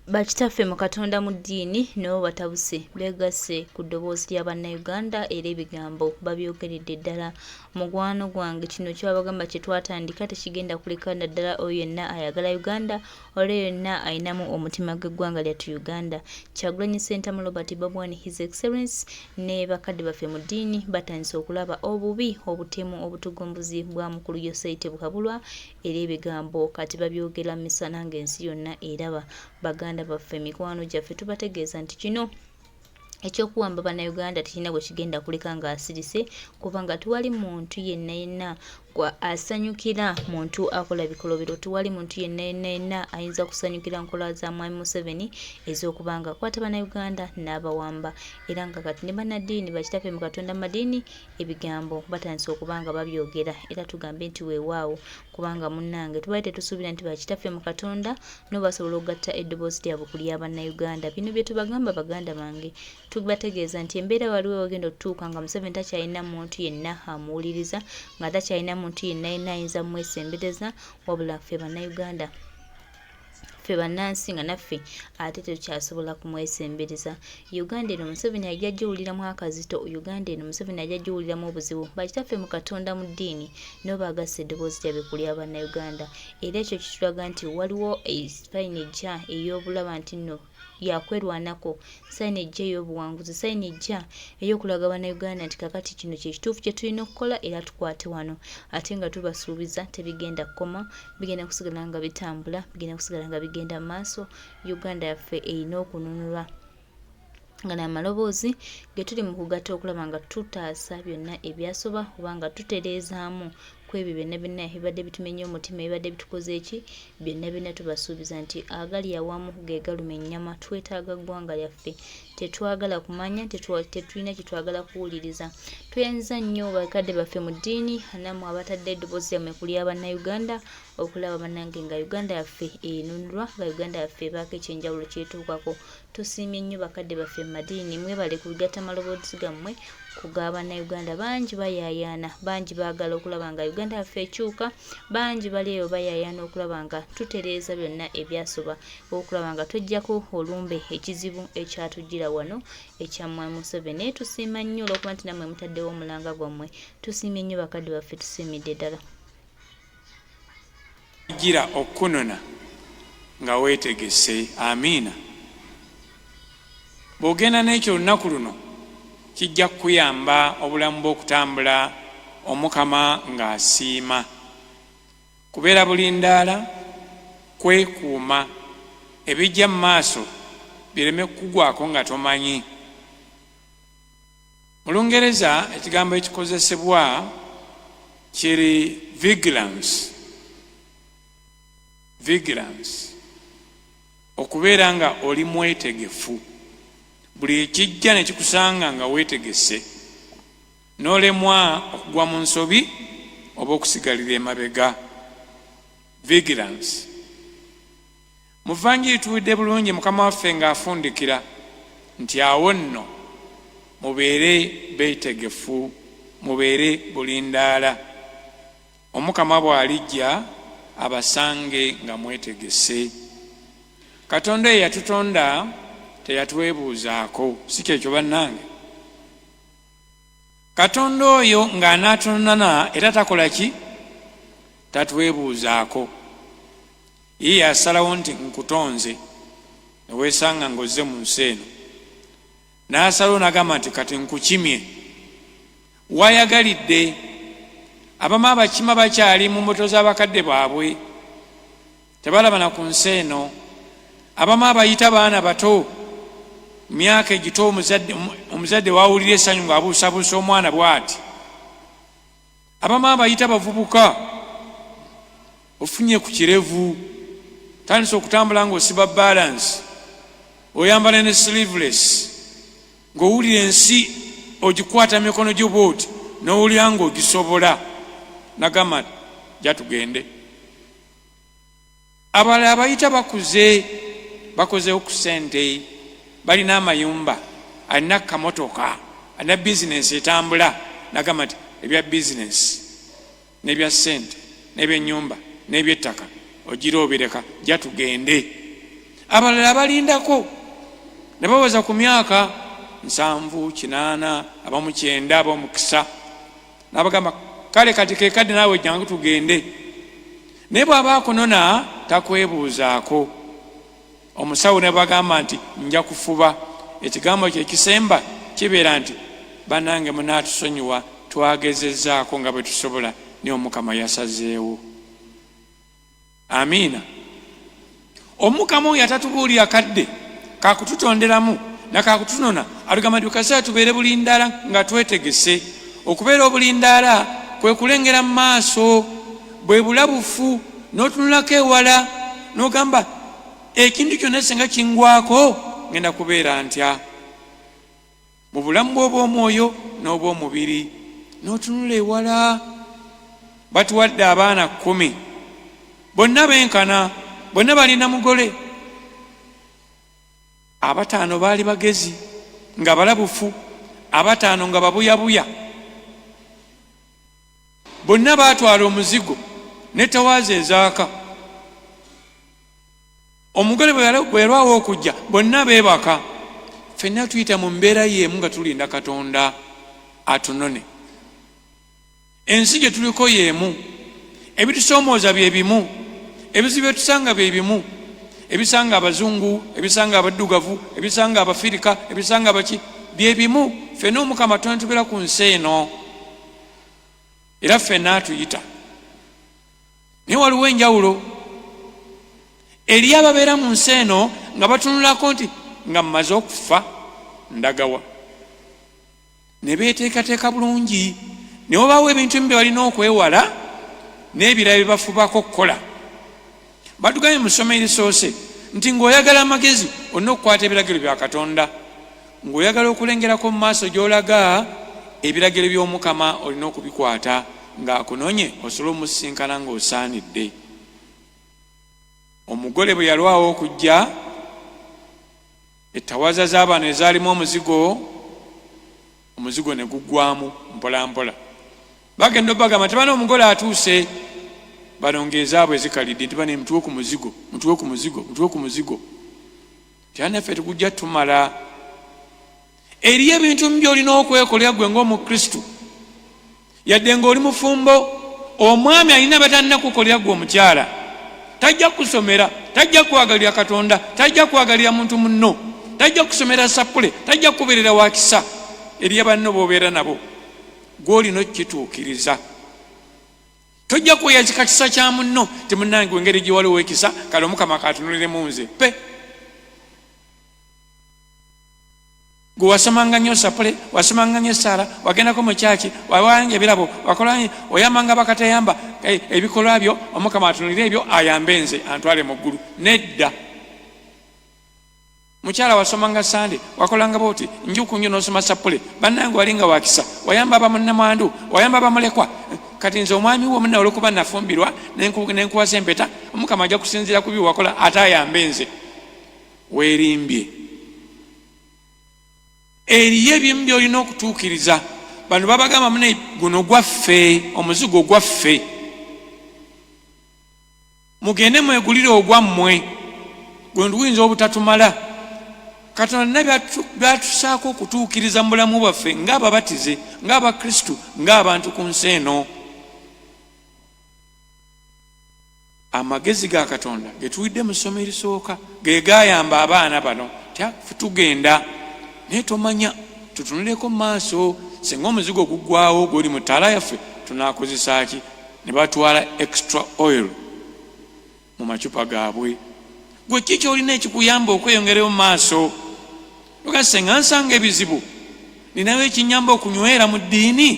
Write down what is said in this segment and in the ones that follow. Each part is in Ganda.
Bakitaffe mu Katonda mu ddiini nabo batabuse, beegasse ku ddoboozi lya Bannayuganda era ebigambo babyogeredde ddala. Mukwano gwange kino kyabagamba kye twatandika tekigenda kuleka naddala oyo yenna ayagala Uganda oyo yenna alinamu omutima gw'eggwanga lyattu Uganda. Kyagulanyi Ssentamu Robert Bobi Wine His Excellence ne bakadde baffe mu ddiini batandise okulaba obubi, obutemu, obutugumbuzi bwa mukulu Yoseri Tebuhabulwa era ebigambo kati babyogera misana ng'ensi yonna eraba. Baganda baffe, mikwano gyaffe tubategeeza nti kino ekyokuwamba Bannayuganda tekirina bwe kigenda kuleka ng'asirise kubanga tewali muntu yenna yenna asanyukira muntu akola bikolobero, tewali muntu yenna yenna yenna ayinza kusanyukira nkola za Mwami Museveni ez'okuba nga akwata Bannayuganda n'abawamba. Era nga kati ne bannaddiini bakitaffe mu Katonda mu madiini ebigambo batandise okuba nga babyogera era tugambe nti weewaawo kubanga munnange tubadde tetusuubira nti bakitaffe mu Katonda no basobola okugatta eddoboozi lyabwe ku lya Bannayuganda. Bino bye tubagamba baganda bange tubategeeza nti embeera waliwo wegenda okutuuka nga Museveni takyalina muntu yenna amuwuliriza, nga takyalina muntu yenna yenna ayinza mwesembereza, wabula ffe Bannayuganda ffe bannansi nga naffe ate tetukyasobola kumwesembereza. Uganda eno Museveni ajja giwuliramu akazito, Uganda eno Museveni ajja giwuliramu obuzibu. Bakitaffe mu Katonda mu ddiini nabo baagasse eddoboozi lyabwe ku lya Bannayuganda era ekyo kitulaga nti waliwo sayini ejja ey'obulaba nti nno yakwerwanako, sayini ejja ey'obuwanguzi, sayini ejja ey'okulaga Bannayuganda nti kakati kino kye kituufu kye tulina okukola era tukwate wano. Ate nga tubasuubiza tebigenda kukoma, bigenda kusigala nga bitambula, bigenda kusigala nga bigenda mu maaso. Uganda yaffe erina okununulwa nga n'amaloboozi ge tuli mu kugatta okulaba nga tutaasa byonna ebyasoba oba nga tutereezaamu ku ebyo byonna byonna ebibadde bitumenya omutima, ebibadde bitukoze ki, byonna byonna tubasuubiza nti agali awamu ge galuma ennyama. Twetaaga ggwanga lyaffe, tetwagala kumanya, tetulina kye twagala kuwuliriza. Tweyanziza nnyo bakadde baffe mu ddiini nammwe abatadde eddoboozi lyammwe ku lya Bannayuganda okulaba bannange nga Uganda yaffe enunulwa, nga Uganda yaffe ebaako ekyenjawulo kyetuukako. Tusiimye nnyo bakadde baffe mu madiini mwebale kugatta maloboozi gammwe ku ga Bannayuganda. Bangi bayaayaana, bangi baagala okulaba nga Uganda yaffe ekyuka, bangi bali eyo bayaayaana okulaba nga tutereeza byonna ebyasoba, okulaba nga tweggyako olumbe ekizibu ekyatujjira wano ekya Mwami Museveni. Naye tusiima nnyo olw'okuba nti nammwe mutaddewo omulanga gwammwe. Tusiimye nnyo bakadde baffe, tusiimidde ddala. Gira okukunona nga weetegese. Amiina. Bw'ogenda n'ekyo olunaku luno, kijja kukuyamba obulamu bwo okutambula Omukama ng'asiima. Kubeera bulindaala, kwekuuma, ebijja mu maaso bireme kukugwako nga tomanyi. Mu Lungereza ekigambo ekikozesebwa kiri vigilance, vigilance, okubeera nga oli mwetegefu buli ekijja ne kikusanga nga weetegese n'olemwa okugwa mu nsobi oba okusigalira emabega. Vigilance. Mu Vanjiri tuwulidde bulungi Mukama waffe ng'afundikira nti, Awo nno mubeere beetegefu, mubeere bulindaala, Omukama bw'alijja abasange nga mwetegese. Katonda oyo eyatutonda teyatwebuuzaako, si kyekyo bannange? Katonda oyo ng'anaatununana era takola ki? Tatwebuuzaako. Ye yasalawo nti nkutonze ne weesanga ng'ozze mu nsi eno. N'asalawo n'agamba nti kati nkukimye. Wayagalidde. Abamu abakima bakyali mu mbuto z'abakadde baabwe. Tebalaba na ku nsi eno. Abamu abayita baana bato myaka egito omuzadde omuzadde wawulira essanyu ng'abuusabuusa omwana bw'ati. Abamu abayita bavubuka ofunye ku kirevu tandise okutambula ng'osiba balance oyambala ne sleeveless ng'owulira ensi ogikwata mikono gyo bwoti n'owulira ng'ogisobola nagamba ja tugende. Abalala abayita bakuze, bakozeewo ku ssente, balina amayumba, alina kamotoka, alina bizinensi etambula, nagamba nti ebya bizinensi n'ebya ssente n'ebyenyumba n'ebyettaka ogira obireka, jja tugende. Abalala balindako ne baweza ku myaka 70, 80, abamu 90, ab'omukisa, n'abagamba kale kati kekadde naawe jangu tugende. Naye bw'aba akunona takwebuuzaako. Omusawo ne bagamba nti nja kufuba, ekigambo kye ekisemba kibeera nti bannange munaatusonyiwa, twagezezzaako nga bwe tusobola, naye Omukama yasazeewo. Amiina. Omukama oyo atatubuulira kadde kakututonderamu na kakutunona, atugamba nti kaseera tubeere bulindaala nga twetegese. Okubeera obulindaala kwe kulengera mu maaso, bwe bulabufu, n'otunulako ewala n'ogamba ekintu kyonna singa kingwako ngenda kubeera ntya mu bulamu bw'obw'omwoyo n'obw'omubiri, n'otunula ewala. Batuwadde abaana 10, bonna benkana, bonna balina mugole. 5 baali bagezi nga balabufu, 5 nga babuyabuya. Bonna baatwala omuzigo ne tawaazi ezaaka. Omugole bwe yalwawo okujja, bonna beebaka. Ffenna tuyita mu mbeera y'emu nga tulinda Katonda atunone. Ensi gye tuliko y'emu, ebitusoomooza bye bimu, ebizibu bye tusanga bye bimu, ebisanga abazungu, ebisanga abaddugavu, ebisanga abafirika, ebisanga abaki, bye bimu. Ffenna Omukama tona tubeera ku nsi eno, era ffenna atuyita. Naye waliwo enjawulo eri ababeera mu nsi eno nga batunulako nti nga mmaze okufa ndagawa, ne beeteekateeka bulungi, ne wabaawo ebintu ebimu bye balina okwewala n'ebirala bye bafubako okukola. Batugambye mu ssomo erisoose nti ng'oyagala amagezi olina okukwata ebiragiro bya Katonda, ng'oyagala okulengerako mu maaso gy'olaga ebiragiro by'Omukama olina okubikwata, ng'akunonye osobole omusisinkana ng'osaanidde. Omugole bwe yalwawo okujja, ettawaza z'abano ezaalimu omuzigo, omuzigo ne guggwamu mpola mpola. Bagenda obagamba nti bano omugole atuuse, bano ng'ezaabwe zikalidde nti bano mutuwe ku muzigo, mutuwe ku muzigo, mutuwe ku muzigo, tyanaffe tugujja tumala. Eriyo ebintu by'olina okwekolera gwe ng'Omukristo, yadde ng'oli mufumbo. Omwami alina batalina kukolera gwe omukyala. Tajja kusomera, tajja kwagalira Katonda, tajja kwagalira muntu munno, tajja kusomera sappule, tajja kubeerera wa kisa eri banno b'obeera nabo. Gw'olina okukituukiriza. Tojja kweyazika kisa kya munno ti munnange engeri gye waliwo ekisa, kale Omukama kaatunuliremu nze pe. Gwe wasomanga nnyo sapule, wasomanga nnyo essaala, wagendako mu kyaki, wawanga ebirabo, wakola, oyambanga bakateyamba, ebikolwa byo Omukama atunulire ebyo ayambe nze antwale mu ggulu. Nedda. Mukyala wasomanga Sande, wakolanga bw'oti, nju ku nju n'osoma sappule, bannange walinga wa kisa, wayamba abamunnamwandu, wayamba abamulekwa. Kati nze omwami wo munna olw'okuba nafumbirwa ne nkuwasa empeta, Omukama ajja kusinziira ku bye wakola ate ayambe nze. Weerimbye. Eriyo ebimu by'olina okutuukiriza. Bano babagamba mune guno gwaffe, omuzigo gwaffe, mugende mwegulire ogwammwe, gwe guyinza obutatumala. Katonda alina byatusaako okutuukiriza mu bulamu bwaffe ng'ababatize, ng'Abakristu, ng'abantu ku nsi eno. Amagezi ga Katonda ge tuwulidde mu ssomo erisooka ge gaayamba abaana bano tugenda, naye tomanya, tutunuleko mu maaso, singa omuzigo guggwawo gw'oli mu ttaala yaffe tunaakozesa ki? Ne batwala extra oil mu macupa gaabwe. Gwe ki ky'olina ekikuyamba okweyongerayo mu maaso? Oga senga nsanga ebizibu, ninayo ekinnyamba okunywera mu ddiini?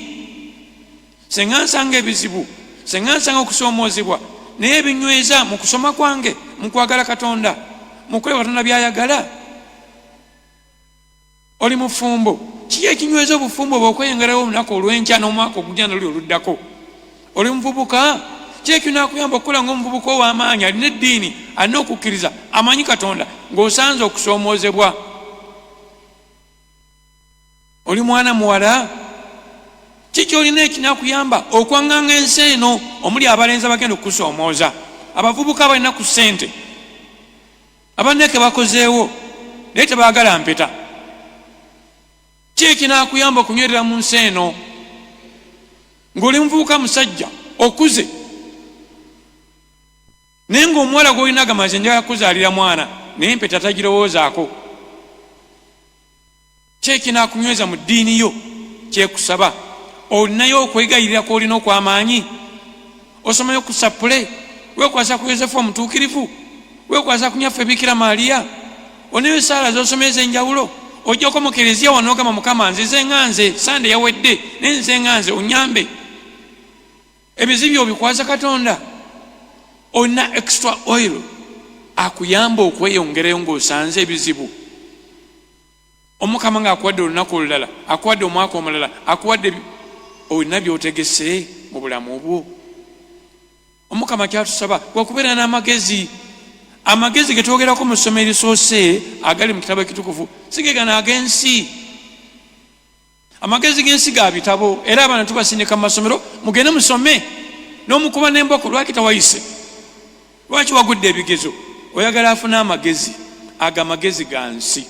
Senga nsanga ebizibu, senga nsanga okusoomoozebwa, naye ebinyweza mu kusoma kwange, mu kwagala Katonda, mu kukola Katonda by'ayagala. Oli mufumbo, kiki ekinyweza obufumbo bwo okweyongerayo olunaku olw'enkya n'omwaka ogujja n'oluli oluddako? Oli muvubuka, kiki ekinaakuyamba okukola ng'omuvubuka ow'amaanyi, alina eddiini, alina okukkiriza, amanyi Katonda, ng'osanze okusoomoozebwa? Oli mwana muwala, kiki olina ekinakuyamba okwaŋŋanga ensi eno omuli abalenzi abagenda okukusoomooza, abavubuka abalina ku ssente, Abaneke bakozeewo naye tebaagala mpeta. Ki ekinaakuyamba okunywerera mu nsi eno ng'oli muvubuka musajja okuze naye ng'omuwala gw'olina agamba nze njagala kukuzaalira mwana naye empeta tagirowoozaako? Ki ekinaakunyweza mu ddiini yo kyekusaba? Olinayo okwegayirira kw'olina okw'amaanyi? Osomayo ku sappule? Weekwasa ku Yosefu omutuukirivu? Weekwasa ku nyaffe Bikira Maria? Olinayo essaala z'osoma ez'enjawulo? Ojjako mu Keleziya wano n'ogamba Mukama nzize nga nze, Sande yawedde naye nzize nga nze onnyambe. Ebizibu obikwasa Katonda? Olina extra oil akuyamba okweyongerayo ng'osanze ebizibu? Omukama nga akuwadde olunaku olulala, akuwadde omwaka omulala, akuwadde, olina by'otegese mu bulamu bwo? Omukama kyatusaba kwe kubeera n'amagezi. Amagezi ge twogerako mu ssomo erisoose agali mu kitabo ekitukuvu si ge gano ag'ensi. Amagezi g'ensi ga bitabo, era abaana tubasindika mu masomero, mugende musome, n'omukuba n'emboko, lwaki tawayise, lwaki wagudde ebigezo? Oyagala afune amagezi. Ago amagezi ga nsi.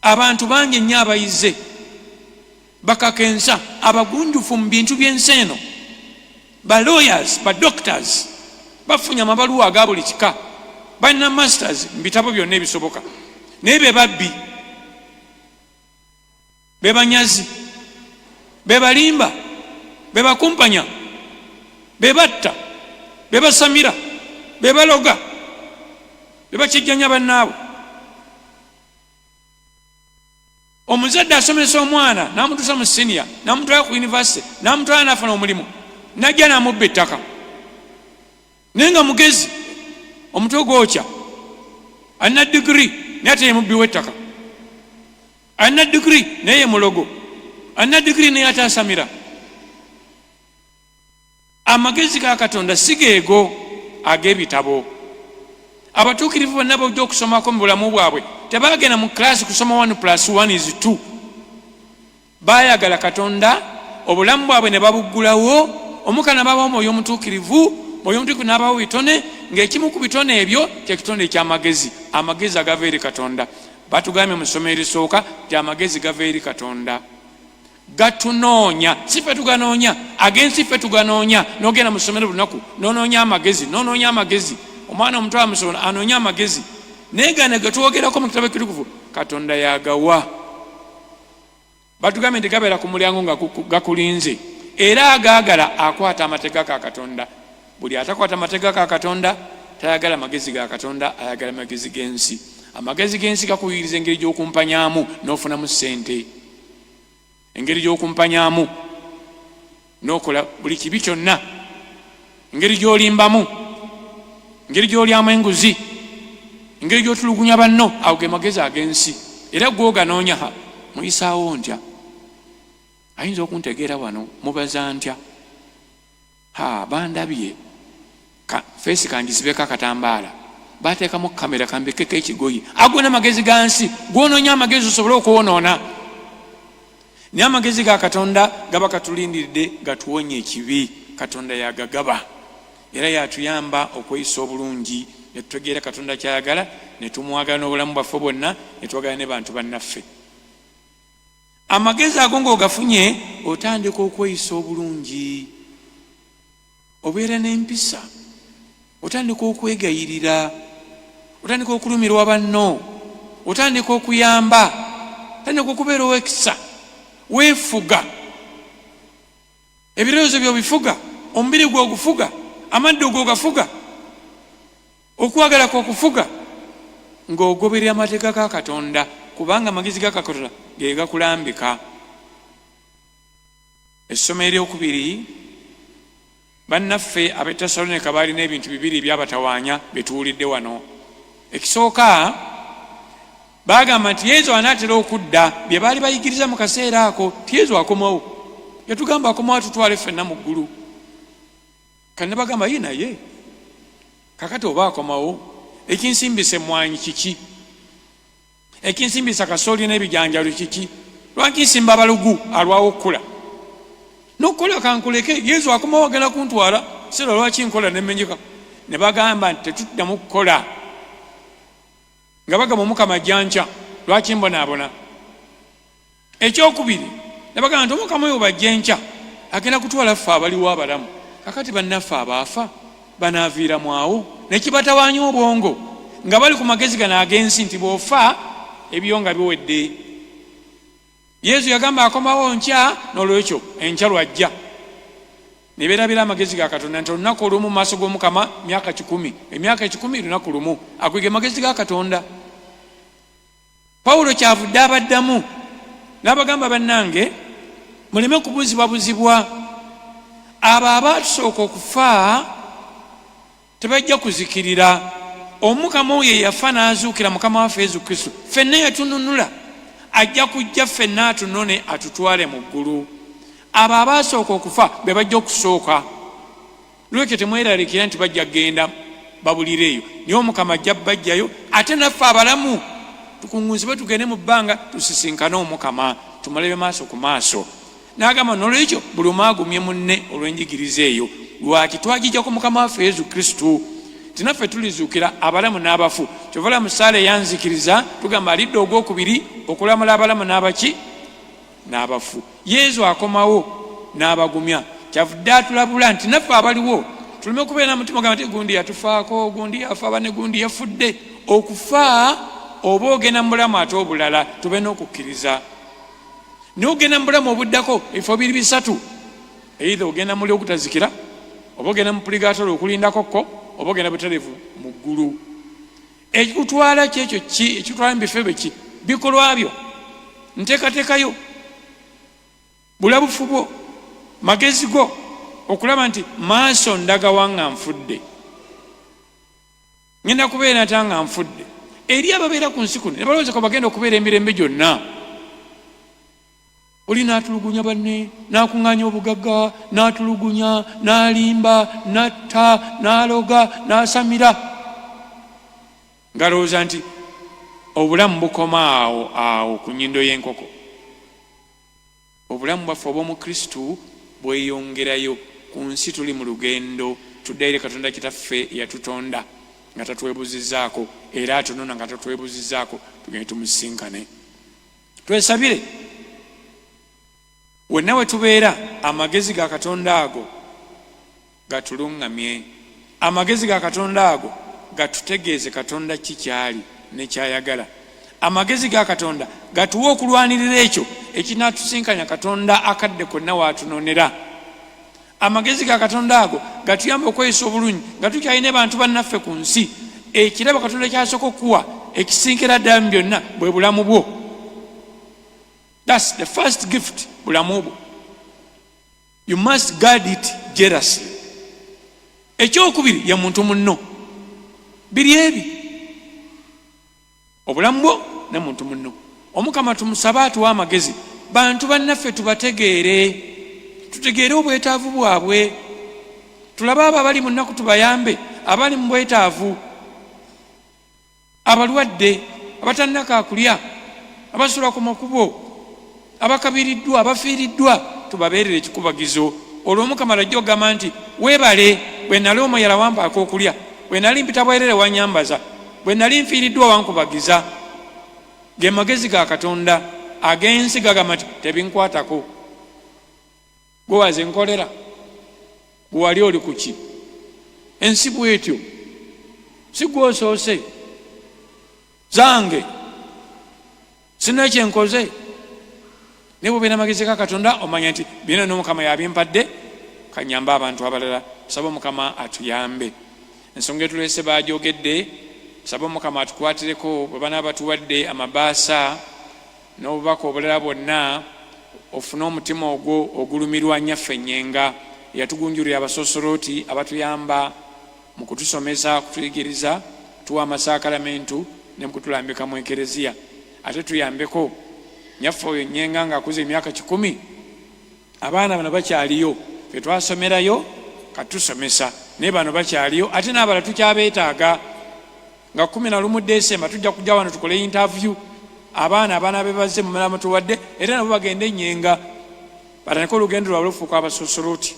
Abantu bangi ennyo abayize bakakensa, abagunjufu mu bintu by'ensi eno, ba lawyers, ba doctors, bafunye amabaluwa aga buli kika, balina masters mu bitabo byonna ebisoboka, naye be babbi, be banyazi, be balimba, be bakumpanya, be batta, be basamira, be baloga, be bakijjanya bannaabwe. Omuzadde asomesa omwana n'amutuusa mu siniya, n'amutwala ku yunivasite, n'amutwala n'afuna omulimu, n'ajja n'amubba ettaka, naye nga mugezi, omutwe gwokya, alina digiri, naye ate ye mubbi w'ettaka. Alina digiri naye ye mulogo, alina digiri naye ate asamira. Amagezi ga Katonda si geego ag'ebitabo. Abatuukirivu bonna b'ojja okusomako mu bulamu bwabwe tebaagenda mu kiraasi kusoma 1 plus 1 is 2. Baayagala Katonda, obulamu bwabwe ne babuggulawo, Omukama n'abawa Omwoyo Omutuukirivu, Mwoyo Omutuukirivu n'abawa ebitone, ng'ekimu ku bitone ebyo kye kitone eky'amagezi, amagezi agava eri Katonda. Batugambye mu ssomo erisooka nti amagezi gava eri Katonda. Gatunoonya, si ffe tuganoonya. Ag'ensi ffe tuganoonya. N'ogenda mu ssomero lunaku n'onoonya amagezi, n'onoonya amagezi. Omwana omuto amusoma anoonya amagezi. Naye gano ge twogerako mu kitabo ekitukuvu, Katonda y'agawa. Batugambye nti gabeera ku mulyango nga gakulinze, era agaagala akwata amateeka ga Katonda. Buli atakwata mateeka ga Katonda tayagala magezi ga Katonda, ayagala magezi g'ensi. Amagezi g'ensi gakuyigiriza engeri gy'okumpanyaamu n'ofunamu ssente, engeri gy'okumpanyaamu n'okola buli kibi kyonna, engeri gy'olimbamu, engeri gy'olyamu enguzi, engeri gy'otulugunya banno. Ago ge magezi ag'ensi, era gw'oganoonya. Ha, muyisaawo ntya? Ayinza okuntegeera wano? Mubaza ntya? Ha, bandabye. Ka, feesi kangisibeko akatambaala. Bateekamu kamera, kambikeko ekigoye. Ago n'amagezi ga nsi. Gw'onoonya amagezi osobole okwonoona. Naye amagezi ga Katonda gaba gatulindiridde gatuwonye ekibi. Katonda y'agagaba era y'atuyamba okweyisa obulungi ne tutegeera Katonda ky'ayagala, ne tumwagala n'obulamu bwaffe bwonna, ne twagala ne bantu bannaffe. Amagezi ago ng'ogafunye, otandika okweyisa obulungi. Obeera n'empisa, otandika okwegayirira, otandika okulumirwa banno, otandika okuyamba, otandika okubeera ow'ekisa, weefuga, ebirowoozo byo obifuga, omubiri gwo ogufuga, amaddu go ogafuga, okwagala kwo okufuga, ng'ogoberera amateeka ga Katonda, kubanga amagezi ga Katonda ge gakulambika. Essomo ery'okubiri, Bannaffe ab'e Tessalonika baalina ebintu bibiri ebyabatawaanya bye tuwulidde wano. Ekisooka, baagamba nti Yesu anaatera okudda. Bye baali bayigiriza mu kaseera ako nti Yesu akomawo. Yatugamba akomawo atutwale ffenna mu ggulu. Kati ne bagamba, Ye naye kaakati oba akomawo, ekinsimbisa emmwanyi kiki? Ekinsimbisa kasooli n'ebijanjalo kiki? Lwaki nsimba abalugu alwawo okukula? N'okukola kankuleke, Yesu akomawo agenda kuntwala, sira lwaki nkola ne mmenyeka? Ne bagamba nti tetuddamu kukola. Nga bagamba Omukama ajja nkya, lwaki mbonaabona? Ekyokubiri, ne bagamba nti Omukama oyo bw'ajja enkya, agenda kutwala ffe abaliwo abalamu. Kaakati bannaffe abaafa banaaviiramu awo? Ne kibatawaanya obwongo nga bali ku magezi gano ag'ensi nti bw'ofa ebyo nga biwedde. Yesu yagamba akomawo nkya, n'olwekyo enkya lw'ajja. Ne beerabira amagezi ga Katonda nti olunaku olumu mu maaso g'Omukama myaka kikumi, emyaka ekikumi lunaku lumu. Ago ge magezi ga Katonda. Pawulo kyavudde abaddamu n'abagamba, Bannange, muleme kubuzibwabuzibwa. Abo abaatusooka okufa tebajja kuzikirira. Omukama oyo eyafa n'azuukira, Mukama waffe Yesu Kristo, ffenna yatununula, ajja kujja ffenna atunone atutwale mu ggulu. Abo abaasooka okufa be bajja okusooka. Lwekyo temweraliikirira nti bajja kugenda babulire eyo, naye Omukama ajja baggyayo, ate naffe abalamu tukuŋŋunzibwe tugende mu bbanga tusisinkane Omukama, tumulabe maaso ku maaso. N'agamba, Nolwekyo buli omu agumye munne olw'enjigiriza eyo. Lwaki? Twagijja ku Mukama waffe Yesu Kristo, nti naffe tulizuukira abalamu n'abafu. Kyova olaba mu ssaala eyanzikiriza tugamba alidda ogwokubiri okulamula abalamu n'abaki? N'abafu. Yesu akomawo n'abagumya. Kyavudde atulabula nti naffe abaliwo tuleme kubeera na mutima ogamba nti gundi yatufaako, gundi yafa, bane gundi yafudde. Okufa oba ogenda mu bulamu ate obulala, tube n'okukkiriza. Naye ogenda mu bulamu obuddako, ebifo biri bisatu. Either ogenda muli ogutazikira, oba ogenda mu puligaatole okulindako ko, oba ogenda butereevu mu ggulu. Ekikutwala kyekyo ki? Ekikutwala mu bifo ebyo ki? Bikolwa byo, nteekateeka yo, bulabufu bwo, magezi go, okulaba nti maaso ndagawa nga nfudde. Ngenda kubeera ntya nga nfudde? Eri ababeera ku nsi kuno ne balowooza kwe bagenda okubeera emirembe gyonna. Oli n'atulugunya banne, n'akuŋŋaanya obugagga, n'atulugunya, n'alimba, n'atta, n'aloga, n'asamira, ng'alowooza nti obulamu bukoma awo awo ku nnyindo y'enkoko. Obulamu bwaffe obw'omu Kristo bweyongerayo. Ku nsi tuli mu lugendo tuddayo eri Katonda Kitaffe eyatutonda nga tatwebuzizaako era atunona nga tatwebuzizaako tugende tumusisinkane. Twesabire wonna we tubeera amagezi ga Katonda ago gatulungamye. Amagezi ga Katonda ago gatutegeeze Katonda ki ky'ali ne ky'ayagala. Amagezi ga Katonda gatuwe okulwanirira ekyo ekinaatusinkanya Katonda akadde konna w'atunonera. Amagezi ga Katonda ago gatuyambe okweyisa obulungi nga tukyalina bantu bannaffe ku nsi. Ekirabo Katonda ky'asooka okukuwa ekisinkira ddala mu byonna bwe bulamu bwo. That's the first gift, bulamu bwo. You must guard it jealously. Ekyokubiri ye muntu munno. Biri ebi obulamu bwo ne muntu munno. Omukama tumusabe atuwe amagezi bantu bannaffe tubategeere, tutegeere obwetaavu bwabwe, tulabe abo abali mu nnaku tubayambe, abali mu bwetaavu. Abalwadde, abatalina kaakulya, abasula ku makubo, abakabiriddwa, abafiiriddwa, tubabeerere ekikubagizo. Olwo Omukama lw'ajja okugamba nti, Weebale, bwe nali omuyala wampa ak'okulya, bwe nali mpita bwereere wannyambaza, bwe nali nfiiriddwa wankubagiza. Ge magezi ga Katonda. Ag'ensi gagamba nti, Tebinkwatako. Gwe waze nkolera, gwe wali oli ku ki? Ensi bwetyo, si gwe osoose. Zange sirina kye nkoze, naye bw'obeera amagezi ga Katonda omanya nti byonna n'Omukama y'abimpadde, kanyambe abantu abalala. Tusaba Omukama atuyambe. Ensonga etuleese baagyogedde, tusaba Omukama atukwatireko bwe banaaba batuwadde amabaasa n'obubaka obulala bwonna, ofune omutima ogwo ogulumirwa Nnyaffe Nnyenga eyatugunjulira Abasosorooti abatuyamba mu kutusomesa, okutuyigiriza, okutuwa amasakalamentu ne mu kutulambika mu Ekereziya. Ate tuyambeko Nnyaffe oyo Nnyenga ng'akuze emyaka kikumi. Abaana bano bakyaliyo, ffe twasomerayo kati tusomesa naye bano bakyaliyo ate n'abalala tukyabeetaaga. Nga 11 December tujja kujja wano tukole interview abaana abaana be bazze mu mala mutuwadde era nabo bagende Nnyenga batandike olugendo lwabwe olufuuka abasosolooti.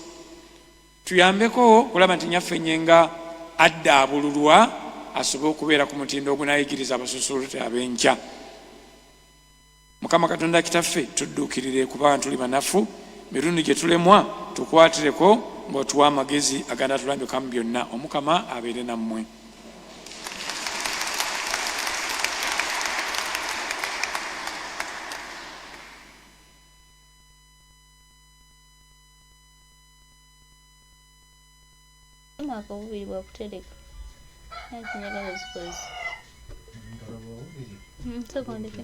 Tuyambeko okulaba nti Nnyaffe Nnyenga addaabululwa asobole okubeera ku mutindo ogunaayigiriza abasosodooti ab'enkya. Mukama Katonda Kitaffe, tudduukirire kubanga tuli banafu, mirundi gye tulemwa, tukwatireko ng'otuwa amagezi aganaatulambika mu byonna. Omukama abeere nammwe. Omwaka obubiri bwakutereka nakinyagala ozikozesa. Sokondeke.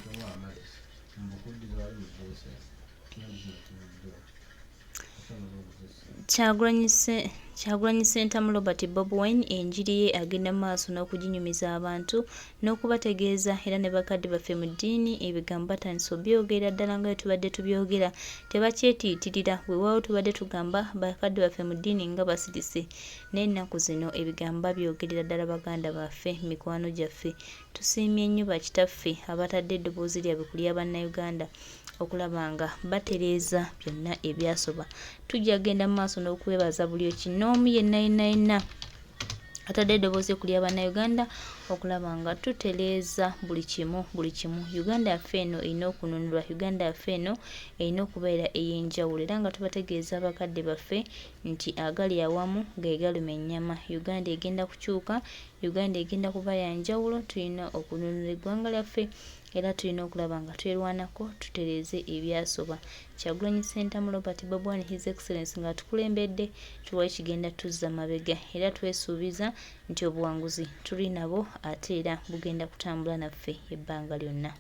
Kyagulanyi Ssentamu Robert Bobi Wine enjiri ye agenda mu maaso n'okuginyumiza abantu n'okubategeeza era ne bakadde baffe mu ddiini ebigambo batandise obyogerera ddala nga bwe tubadde tubyogera tebakyetiitirira weewaawo tubadde tugamba bakadde baffe mu ddiini nga basirise naye ennaku zino ebigambo babyogerera ddala baganda baffe mikwano gyaffe tusiimye nnyo bakitaffe abatadde eddoboozi lyabwe ku lya Bannayuganda okulaba nga batereeza byonna ebyasoba. Tujja kugenda mu maaso n'okwebaza buli kinnoomu yenna yenna yenna atadde eddoboozi ku lya Bannayuganda okulaba nga tutereeza buli kimu buli kimu. Uganda yaffe eno erina okununulwa, Uganda yaffe eno erina okubeera ey'enjawulo era nga tubategeeza bakadde baffe nti agali awamu ge galuma ennyama. Uganda egenda kukyuka, Uganda egenda kuba ya njawulo, tulina okununula eggwanga lyaffe era tulina okulaba nga twerwanako tutereeze ebyasoba. Kyagulanyi Ssentamu Robert Bobi Wine His Excellence ng'atukulembedde tewali kigenda tuzza mabega era twesuubiza nti obuwanguzi tuli nabo ate era bugenda kutambula naffe ebbanga lyonna.